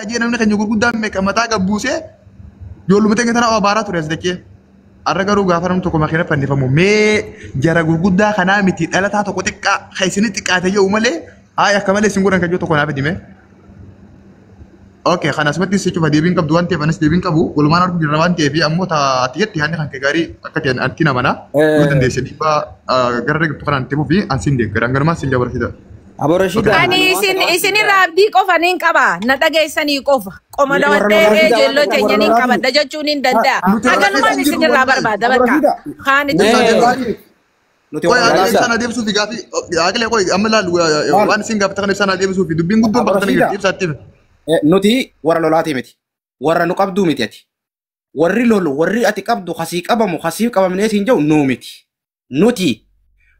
Jee namni keenya gurguddaan meeqa mataa gabbuusee ijoolluma teenya tana abaaraa ture as dachee. Har'a garuu gaafa namni tokko makiina fannifamu mee jara gurguddaa kanaa miti dhalataa tokko xiqqaa kan isin xiqqaate jedhu malee haaya akka malee isin godhan kan jiru tokko naaf hidhime. Okay, kan asumatti si cufa deebiin qabdu waan ta'eef anis deebiin qabu walumaan arguu jirra waan ta'eef ammoo ati jetti yaadni kan kee gaarii akka ta'e anti namana yoo dandeesse dhiibbaa gara jirtu kanaan itti fufi an siin deeggara ganumaan siin jabarsiisa. Aboo Rashiida. Ani isin isinirraa abdii qofa nin qaba. Na dhageessanii qofa. Qoma dawadhee ijoolloo teenya nin qabadha jechuun hin danda'a. Haganumaan isinirraa barbaada bakka. Kaan itti Nuti Qoy warra aqlee lolaati. ibsaan adeemsuufi gaafii aqlee qoy amma ilaalu waan isin gaafata kana ibsaan adeemsuufi dubbiin guddoon bakka tana jirti ibsaatti hime. Nuti warra lolaati miti. Warra nu qabduu miti ati. Warri lolu warri ati qabdu kasii qabamu kasii qabamnee siin jedhu nuu miti. Nuti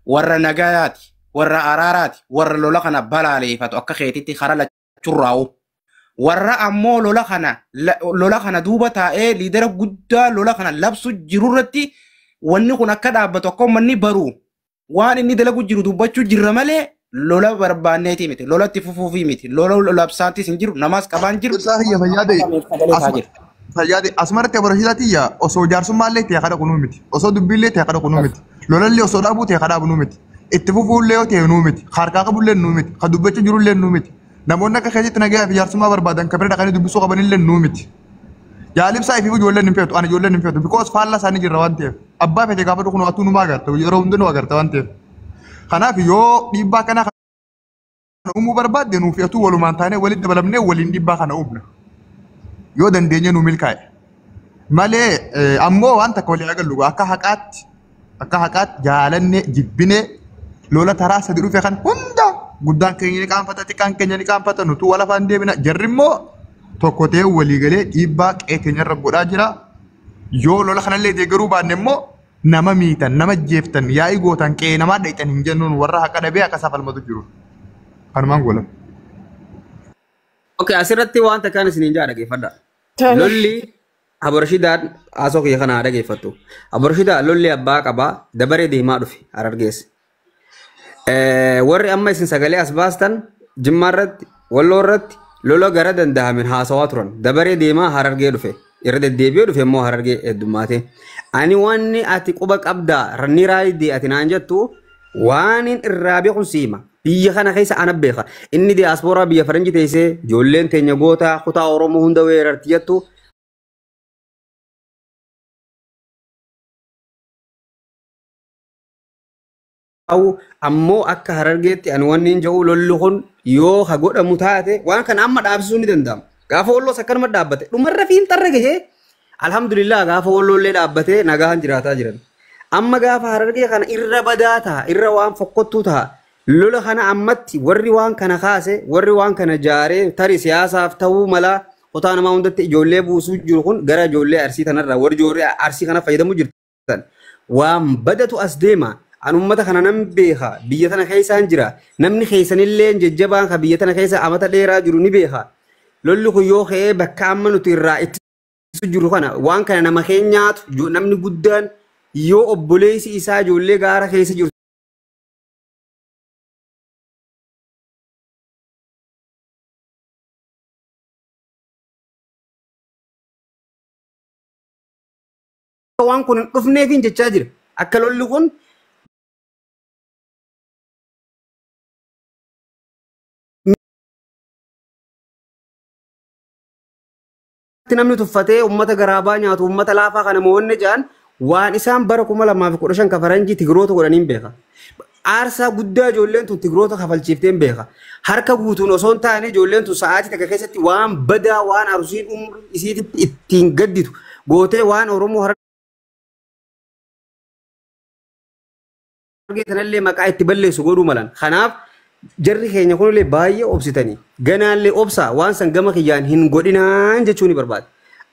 warra nagayaati. Warra araaraati. Warra lola kana balaaleeffatu akka keetitti kara lachurraa'u. Warra ammoo lola kana duuba taa'ee liidara guddaa lola kana labsu jirurratti wanni kun akka dhaabbatu akka uummanni baru waan inni dalagu jiru dubbachuu jirra malee lola barbaanneeti miti. Lolatti fufuufii miti. Lola labsaantis hin jiru namaas qabaan jiru. Ibsaa kiyya fayyaa ta'e fayyaa ta'e asumarratti abarsiisaa tiyya osoo jaarsummaa ta'e kadha kunuu miti osoo dubbiillee ta'e kadha kunuu miti lolallee osoo dhaabuu ta'e kadha bunuu miti itti fufuullee yoo ta'e nuu miti harkaa qabullee nuu miti ka dubbachuu jirullee nuu miti namoonni akka keessatti nagayaa fi jaarsummaa barbaadan kan bira dhaqanii dubbisuu qabanillee nuu miti. Jaalibsaa fi ijoolleen hin feetu ani ijoolleen hin feetu because faallaa isaanii jirra waan ta'eef abbaa feete gaafa dhufu atuu numaa agarta yeroo hundi nu agarta waan ta'eef. Kanaaf yoo dhiibbaa kana uumuu barbaadde nuuf atuu walumaan taanee walitti dabalamnee waliin dhiibbaa kana uumna. Yoo dandeenye nu milkaa'e. Malee ammoo waan takka walii agallu akka haqaatti jaalannee jibbinee lola taraa sadi dhufe kan hunda guddaan keenya ni qaanfata xiqqaan keenya ni qaanfata nutuu wal afaan deebina jarri immoo tokko ta'ee walii galee dhiibbaa qe'ee keenyarra godhaa jira. Yoo lola kanallee deeggaruu baanne immoo nama miitan nama jeeftan yaa'ii gootan qe'ee namaa dhayitan hin jennuun warra haqa dhabee akka safalmatu jiru. Kanumaan goola. Okay, asirratti waan takkaan isiniin jaa dhageeffadha. Lolli Aborashidaan haasoo kiyya kana dhageeffattu. Aborashidaa lolli abbaa qabaa dabaree deemaa dhufe Harargeesse. Warri amma isin sagalee as baastan Jimmaa irratti, Walloo irratti lola gara danda'amin haasawaa turan. Dabaree deemaa Harargee dhufe. Irra deddeebi'ee dhufe immoo Harargee heddummaate. Ani wanni ati quba qabdaa ranni raayidii ati naan jettu waan irraa beeku siima. Biyya kana keessa ana beeka. Inni diyaaspooraa biyya faranji teessee ijoolleen teenya goota kutaa Oromoo hunda weerarti jettu. Ammoo akka Harargeetti ani wanni hin jedhu lolli kun yoo ha godhamu taate waan kana amma dhaabsisuu ni danda'ama. Gaafa Walloos akkanuma dhaabbate dhumarra fiinxarra gahee alhamdulillah gaafa Walloollee dhaabbatee nagaan jiraataa jiran. Amma gaafa Harargee kana irra badaa ta'a irra waan fokkottuu ta'a. Lola kana ammatti warri waan kana kaase warri waan kana jaaree tarii siyaasaaf ta'uu mala kutaa namaa hundatti ijoollee buusuu jiru kun gara ijoollee Arsii tanarraa warri ijoollee Arsii kana fayyadamuu jirtan. Waan badatu as deema. An uummata kana nan beeka biyya tana keessaan jira namni keessanillee jajjabaan ka biyya tana keessa amata dheeraa jiru ni beeka. Lolli kun yoo ka'ee bakka amma nuti irraa ittisu jiru kana waan kana nama keenyaatu namni guddaan yoo obboleessi isaa ijoollee gaara keessa jiru. Waan kun hin dhufneefiin jechaa jira. Akka lolli kun namni tuffatee uummata garaabaa nyaatu uummata laafaa kana mo'anne jedhan waan isaan bara 2015 kafaranjii Tigiroota godhaniin beeka. Aarsaa guddaa ijoolleen tun Tigiroota kafalchiifteen beeka. Harka guutuun osoo hin taane ijoolleen tun sa'aatii takka keessatti waan badaa waan Arsiin umrii isiitti ittiin gadditu gootee waan Oromoo Harargee kanallee maqaa itti balleessu godhuu malan. Kanaaf jarri keenya kunillee baay'ee obsitanii ganaallee obsaa waan san gama kiyyaan hin godhinaan jechuu ni barbaada.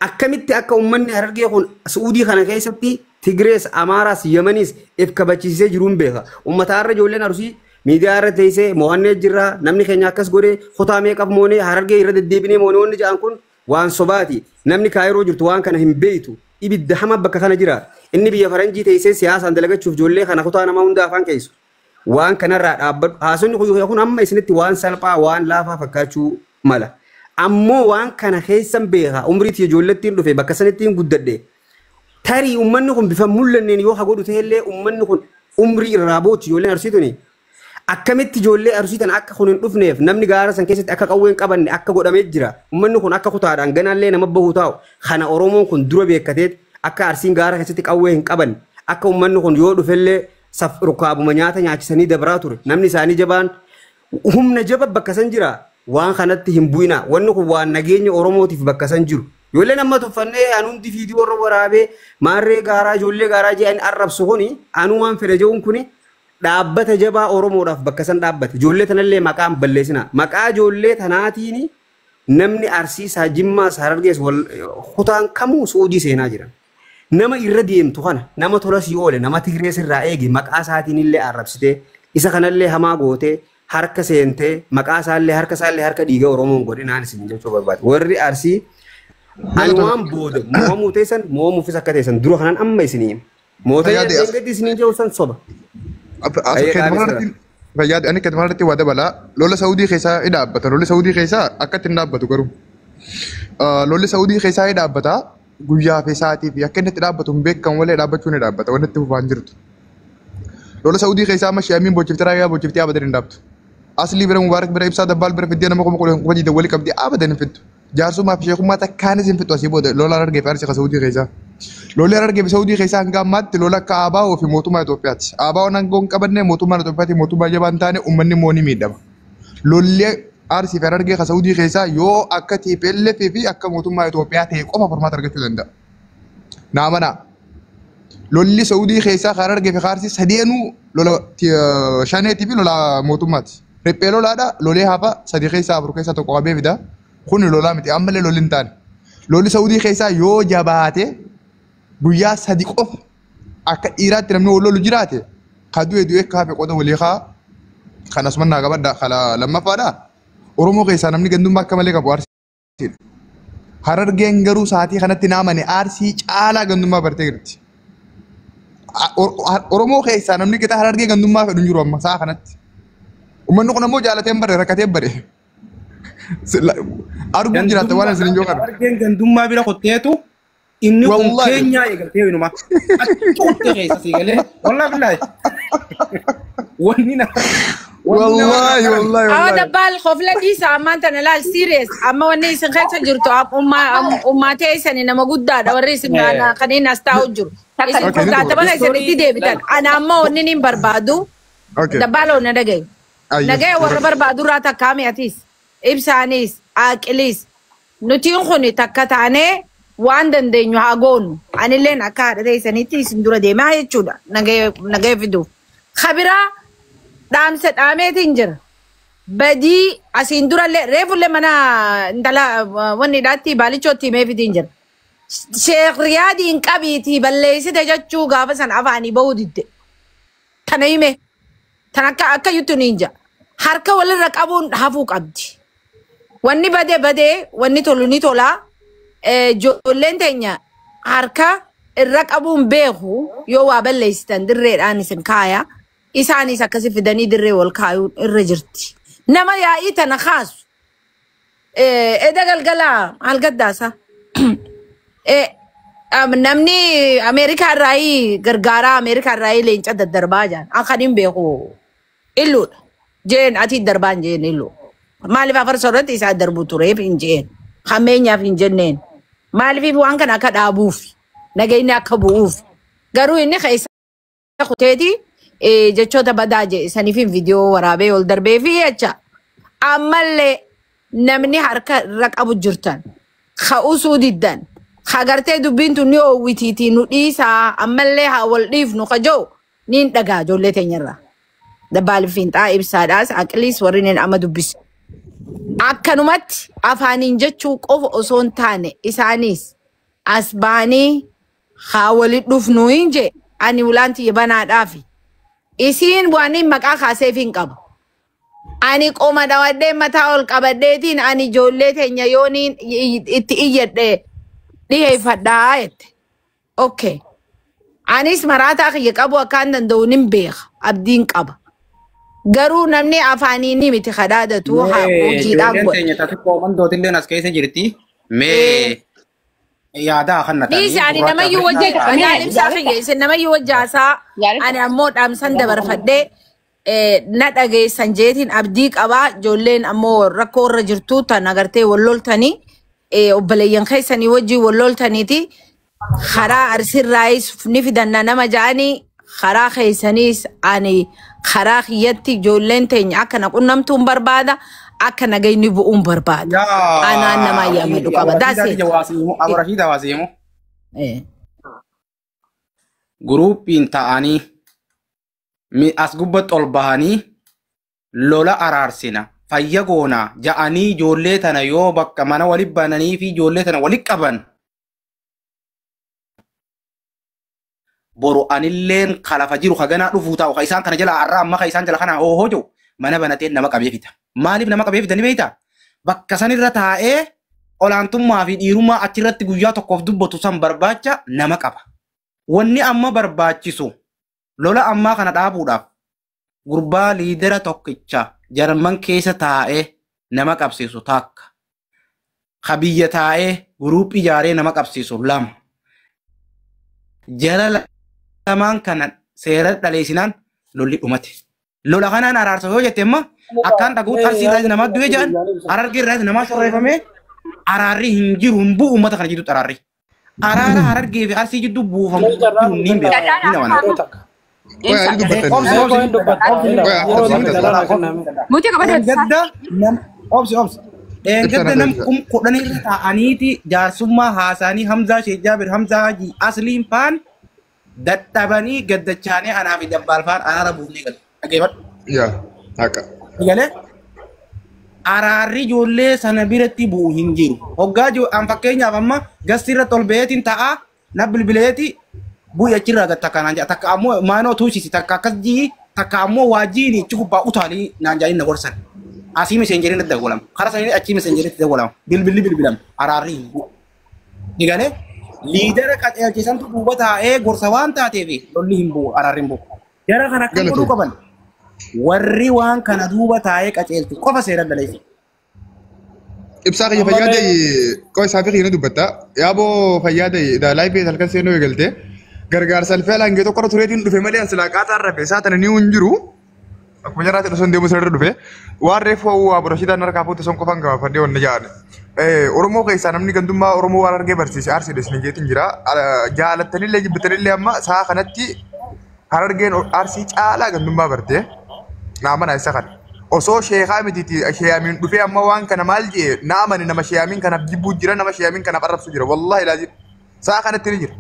Akkamitti akka uummanni Harargee kun Suudii kana keessatti Tigrees, Amaaraas, Yemeniis if kabachiisee jiruun beeka. Uummata har'a ijoolleen Arsii miidiyaa irra teessee mo'annee jirra namni keenya akkas godhee kutaa meeqaf moonee Harargee irra deddeebinee moonee wanni jedhan kun waan sobaati. Namni Kaayiroo jirtu waan kana hin beektu. Ibidda hama bakka kana jira. Inni biyya faranjii teessee siyaasaan dalagachuuf ijoollee kana kutaa namaa hunda afaan keessu. Waan kanarraa dhaabbadhu. Haasonni kun amma isinitti waan salphaa waan laafaa fakkaachuu mala. Ammoo waan kana keessan beeka umriitti ijoollettiin dhufe bakka sanittiin guddadhe. Tarii uummanni kun bifa mul'anneen yoo haa godhu ta'ellee uummanni kun umrii irraa boochi ijoolleen Arsii tuni. Akkamitti ijoollee Arsii tana akka kun hin dhufneef namni gaara san keessatti akka qawwee hin qabanne akka godhamee jira. Uummanni kun akka kutaadhaan ganaallee nama bahu taa'u. Kana Oromoon kun dura beekateet akka Arsiin gaara keessatti qawwee hin qabanne akka uummanni kun yoo dhufellee rukkaabuma nyaata nyaachisanii dabraa ture. Namni isaanii jabaan humna jaba bakka san jira. Waan kanatti hin bu'ina. Wanni kun waan nageenya Oromootiif bakka san jiru. Ijoolleen amma tuffannee an hundi viidiyoo irra waraabee maarree gaaraa ijoollee gaaraa jedhanii arrabsu kuni anuu waan fedhe jedhuun kuni dhaabbata jabaa Oromoodhaaf bakka san dhaabbate. Ijoollee tanallee maqaan balleessina. Maqaa ijoollee tanaatiin namni Arsiisaa, Jimmaas, Harargees kutaan kamuu Suudii seenaa jiran. Nama irra deemtu kana nama tola sii oole nama Tigree sirraa eege maqaa isaatiin illee arrabsitee isa kanallee hamaa gootee harka seentee maqaa isaallee harka isaallee harka dhiiga Oromoon godhinaan isin jechuu barbaade. Warri Arsii ani waan booda mo'amuu teessan mo'amuufis akka teessan dura kanaan amma isinii hima. Mootummaa gadi isinii jiru san soba. Fayyaadi ani kan irratti waa dabalaa lola Saudii keessaa ni dhaabbata. Lolli Saudii keessaa akkatti hin dhaabbatu garuu. Lolli Saudii keessaa ni dhaabbata guyyaa fi sa'aatii fi akka inni itti dhaabbatu hin beekamu malee dhaabbachuu ni dhaabbata wanni itti fufaan jirtu. Lola Saudii keessaa amma shi'amiin bochiftee raayyaa bochiftee abadan hin dhaabtu. Aslii bira Mubaarak bira Ibsaa Dabbaal bira fiddee nama 10,000 walii qabdee abadan hin fiddu. Jaarsummaa fi sheekummaa takkaanis hin fixu asii booda lola Harargee fi Arsii ka Saudii keessaa. Lolli Harargee fi Saudii keessaa hanga ammaatti lola akka ABO fi mootummaa Itoophiyaati. ABO'n aangoo hin qabanne mootummaan Itoophiyaati mootummaa jabaa hin taane uummanni immoo ni miidhama. Lolli Arsii fi Harargee ka Saudii keessaa yoo akka TPLF fi akka mootummaa Itoophiyaa ta'e qofa furmaata argachuu danda'a. Naa amanaa. Lolli Saudii keessaa ka Harargee fi Arsii sadeenuu lola shaneetii fi lola mootummaati. Riphee lolaadha lolee hafa 3 keessaa 4 keessaa 1 qabee fida. Kun lolaa miti ammallee lolli hin taane. Lolli Saudii keessaa yoo jabaate guyyaa 3 qofa akka dhiiraatti namni wal lolu jiraate ka du'e du'e akka hafe qoda walii kaa kan asuma naa qabadha kala lammaffaadha. Oromoo keessaa namni gandummaa akka malee qabu Arsiidha. Harargeen garuu sa'aatii kanatti naamane Arsii caalaa gandummaa bartee jirti. Oromoo keessaa namni qixa Harargee gandummaa fedhu hin jiru amma sa'a kanatti. Uummanni kun ammoo jaalatee hin barre rakkatee hin bare. Arguun jiraatta waan isin hin jiru kana. Harargeen gandummaa bira kotteetu inni kun keenyaa eegaltee inuma. Achi kuttee keessa sii galee. Wallaahi billaahi. Wanni nama. Wallaahi wallaahi Awa wallaahi. dabbaal qofla dhiisa ammaan tana laal serious amma wanni isin keessa jirtu ummaatee isani nama guddaadha warri isin kaniin as taa'u jiru. Isin Okay, ni koflaatamana isin itti deebitan. Ana amma wanni niin barbaadu dabbaaloo na dhagaye. Nagaya warra barbaadu irraa takkaame atis ibsaanis aaqiliis nutiin kun takka taanee waan dandeenyu haa goonu anilleen akka haadha teessanitti isin dura deemaa jechuudha nagaya fiduuf. Kabiraa dhaamsa dhaameetiin jira. Badii asiin durallee reefullee mana intala wanni dhaatti baalichootti himee fitiin jira. Sheekh Riyaadiin qabiitii balleessite jechuu gaafa san afaanii bahuu didde. Tana hime. Tan akka akka juttu niin jira. Harka walirra qabuun hafuu qabdi. Wanni badee badee wanni tolu ni tola. Ijoolleen teenya harka irra qabuun beeku yoo waa balleessitan dirreedhaan isin kaaya. Isaanis akkasi fidanii dirree wal kaayuun irra jirti. Nama yaa'ii tana kaasu. Eda galgalaa maal gaddaasa? Namni Ameerikaa irraayii gargaaraa Ameerikaa irraayii leenca daddarbaa jiran kan hin beeku illuudha. Jeen ati darbaan jeen illu. Maaliif afar soorratti isaa darbu tureef hin jeen. Hammeenyaaf hin jenneen. Maaliif waan kana akka dhaabuuf nageenyi akka bu'uuf. Garuu inni keessa kuteeti jechoota badaa jee saniif viidiyoo waraabee ol darbee fi jecha. Ammallee namni harka irra qabu jirtan. Ka'usuu diddan. Kagartee dubbiin tun ni oowwitiitii nu dhiisaa ammallee haa wal dhiifnu kajoo niin dhagaa ijoollee teenyarraa. Dabbaal fiinxaa ibsaadhaas aqliis warri niin amma dubbisu. Akkanumatti afaaniin jechuu qofa osoo hin taane isaanis as baanii haa walitti dhufnu hin jee ani ulaan tiyya banaadhaafi. Isiin waan inni maqaa kaaseef hin qabu. Ani qoma dhawadhee mataa ol qabadheetiin ani ijoollee teenya yooniin itti iyyadhe dhiheeffadhaa jette. Okay. Anis maraataa kiyya qabu akkaan danda'u nin beeka. Abdiin qaba. Garuu namni afaanii ni miti kadhaadatu hojiidhaan Ijoolleen godha. teenya taasiffoo mandootillee as keessa jirti. Mee yaadaa kan natanii Dhiisi ani namayyuu wajji ani ibsaa kiyya isin namayyuu wajji haasaa ani ammoo dhaamsan dabarfadhee na dhageessan jeetiin abdii qabaa ijoolleen ammoo rakkoo irra jirtu tan agartee walloltanii obboleeyyan keessanii wajjin walloltaniiti karaa arsirraayis ni fidanna nama ja'anii karaa keessaniis ani karaa kiyyatti ijoolleen teenya akka na qunnamtuun barbaada akka nagayni bu'uun barbaada. Anaan namaa yaamadu qaba. That's it. Abarashiida waasiimu. Eh. Guruupiin ta'anii as gubbatti ol bahanii lola araarsina fayya goonaa ja'anii ijoollee tana yoo bakka mana wali bananii fi ijoollee tana wali qaban boru anilleen kalafa jiru kaganaa dhufuu taa'u ka isaan kana jala har'a amma ka isaan jala kana hoo jiru mana banatee nama qabee fida. Maaliif nama qabee fida ni beektaa? Bakka sanirra taa'ee olaantummaa fi dhiirummaa achirratti guyyaa tokkoof dubbatu san barbaacha nama qaba. Wanni amma barbaachisu lola ammaa kana dhaabuudhaaf gurbaa liidera tokkicha Jarman keessa taa'ee nama qabsiisu takka. Ka biyya taa'ee guruup ijaaree nama qabsiisu lama. Jara lamaan kana seera dhaleessinaan lolli dhumate. Lola kanaan araarsa yoo jette immoo akkaan dhaguutti arsii irraas nama du'e jedhan harargee irraas nama shorreeffame araarri hin jiru hin bu'u uummata kana jidduutti araarri. Araara harargee fi arsii jidduu buufamu jiru ni beeku ni namana. Qoy ani dubbatani. Obsi obsi. Qoy akka Muti qabata. Dheengadda nam obsi obsi. Dheengadda nam kum kudhan irra taa'aniiti jaarsummaa haasaanii Hamzaa Sheekh Jaabir Hamzaa Hajii Asliin faan dadhabanii gaddachaanii anaa fi dabbaal faan araara buufnee galu. Dhageeffadhu. Yaa haqa. Galee araarri ijoollee sana biratti bu'u hin jiru. Hoggaa jiru an fakkeenyaaf amma gasti irratti ol ba'eetiin ta'a na bilbileeti bu'i achirraa gad takka naan jedha takka ammoo maanoo tuusisi takka akkas jii takka ammoo waajiin ichi gubbaa utaalii naan jedhanii na gorsan. Asii miseenjeriin itti dawwalama. Karaa sanii achii miseenjeriin itti dawwalama. Bilbilli bilbilama. Araarri hin bu'u. Ni galee liidara qajeelchisantu duuba taa'ee gorsa waan taateef lolli hin bu'u araarri hin bu'u. Jara kana akkam godhuu qaban? Warri waan kana duuba taa'ee qajeelchu qofa seera daleessu. Ibsaa kiyya fayyaa ta'e qoy isaa fi kiyya dubbatta. Yaaboo fayyaa ta'e laayifii halkan seenuu eegalte. Gargaarsa alfee alangee tokko tureetiin dhufe malee as laaqaataa rafe isaa tana ni hin jiru. Akkuma jaraatti osoo hin deemu sirra dhufe. Waan reefu waa boroshiidhaan harkaa fuute son qofaan gabaafadhee wanna jaane. Oromoo keessaa namni gandummaa Oromoo waan argee barsiise aarsiidha isin jeetiin jira. Jaalattanillee jibbitanillee amma sa'a kanatti harargeen arsii caalaa gandummaa barte. Naamana isa kana. Osoo sheekaa mitiiti sheeyamiin dhufee amma waan kana maal jee naamani nama sheeyamiin kanaaf jibbuu jira nama sheeyamiin kanaaf arrabsu jira. Wallaahi laazim. Sa'a kanatti ni jira.